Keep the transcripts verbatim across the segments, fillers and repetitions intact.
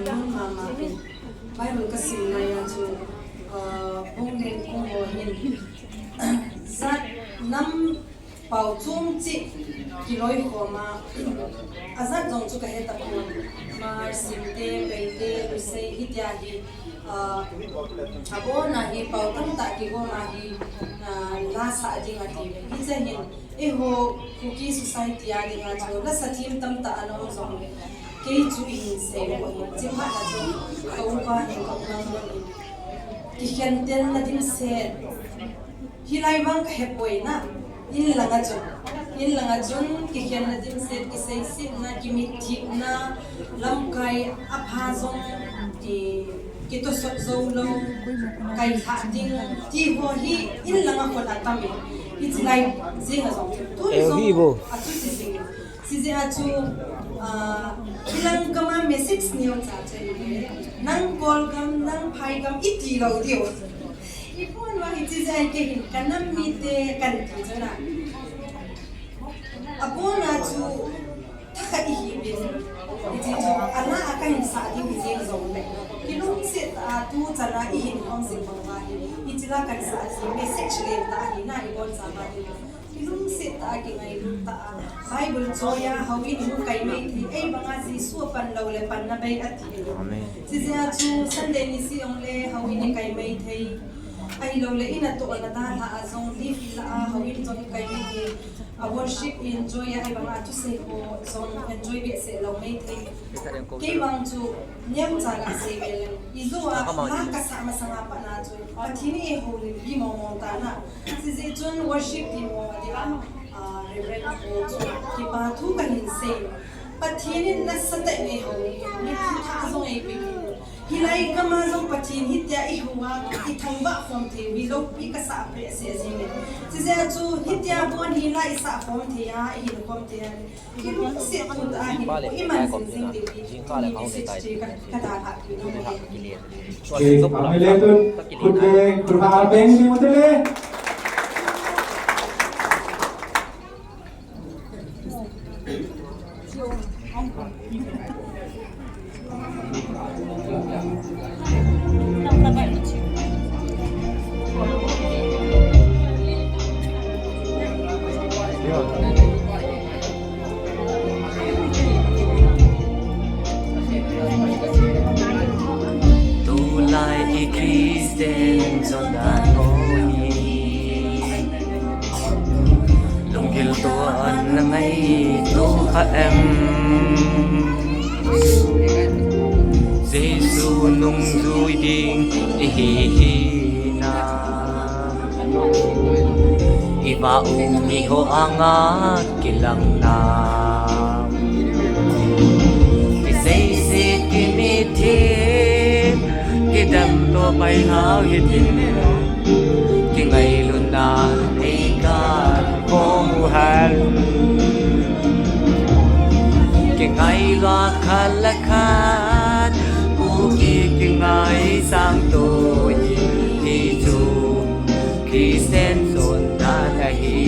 Mama, Bible kasim lai a chu, ah, bung len kong ho hin, jat nam pao chung chi kiloikhom a, ajat jong chu kahe tapon. Hmar, Simte, Meite, Lusei, hitia hi, ah, abon a hi pao tamtah kigom a hi, ah, la sah ding ati ve. Hiche hin, eiho Kuki society a dinga chu, la sa thim tamtah ana um jongle, kei chu ihin sei u ahi. Chingmah na chu, ka upa hin ka umang lou in, kikhen tenna dimset. Hilai vang kahepoi na, in langa chun, in langa chun, kikhenna dimset, kiseisetna, kimitthipna, lamkai apha jong, ki, kitosot jou lou, kailhah ding, ti ho hi, in langa khun atam e. Hiche lai jeng a jong, tun jong, achuti jing. Chijeh a chu, ah, hilang kama message neo cha cha hi, nang Kolgam, nang Phaigam, iti lou diu. Ipon uva hiche jeh a kei hin, kanam mite, kan ti chu na. Apon a chu, thakhat ihi uvin, hiche chu, ala a kahin sah ding hi jeng jongle, kilungset a tu chan a ihin khom jing bang uva hi, hiche la kan sah ding message lentah ahi na, ibonchauva hi. Kilungset tah a, kingailut tah a, Bible choi a, houin hung kai maithei, ei banga Jesu apan lou le panna bei ati. Amen. Chijeh a chu Sunday ni seh jongle houin ikai maithei. Ahilou le in a tohna dalha a jong, leave la a, houin jong ikai maithei. A worship enjoy a, ei banga thusei ho jong enjoy behseh lou maithei. Kei vang chu neocha kasei ve leng, ijou a la kasah masang a pat na chu, Pathen in eihoulimpi mong mong tan a. Chijeh chun worship team ho a dinga, ah, Reverend ho chu kipa thu kahin sei. Pathen in nasatah in eihoulim, mitlhi thah jong eipeh in. Hilai gam a jong Pathen hitia eihou a, ithangvah khom thei u hi loupi kasah behseh jing e. Chijeh a chu hitia bon hi la isah khom thei a, ihin khom thei a. Kilungset tah a hin, iman jing jing ding hi, tuni message chu ka, ka dalhah pi nom e. Che, pang le tun, khut le, khut ha beng ding u te le. Tulai i Christian chondan ho hi lunggil toh a na ngaito kha em? Jesu nungjui ding ihi hi na. Iva um miho anga kilang na. Kiseiset kimitthip, kidem toh pai nau hitin. Kingailutna ei kan khom u hen. Kingailua khat le khat, Kuki kingaisang toh hi, hichu Christian chondan ahi.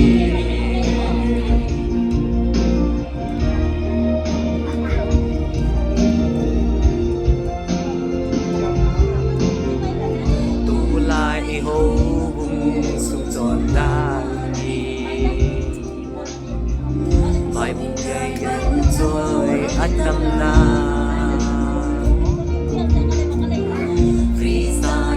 Tulai i houbung sung chondan hi, Bible gei choi atam na. Christa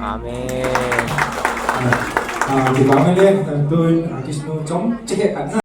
Amen. Ah, ah, kipah le, ah, tuin, ah, kisnu chom cheke khat na.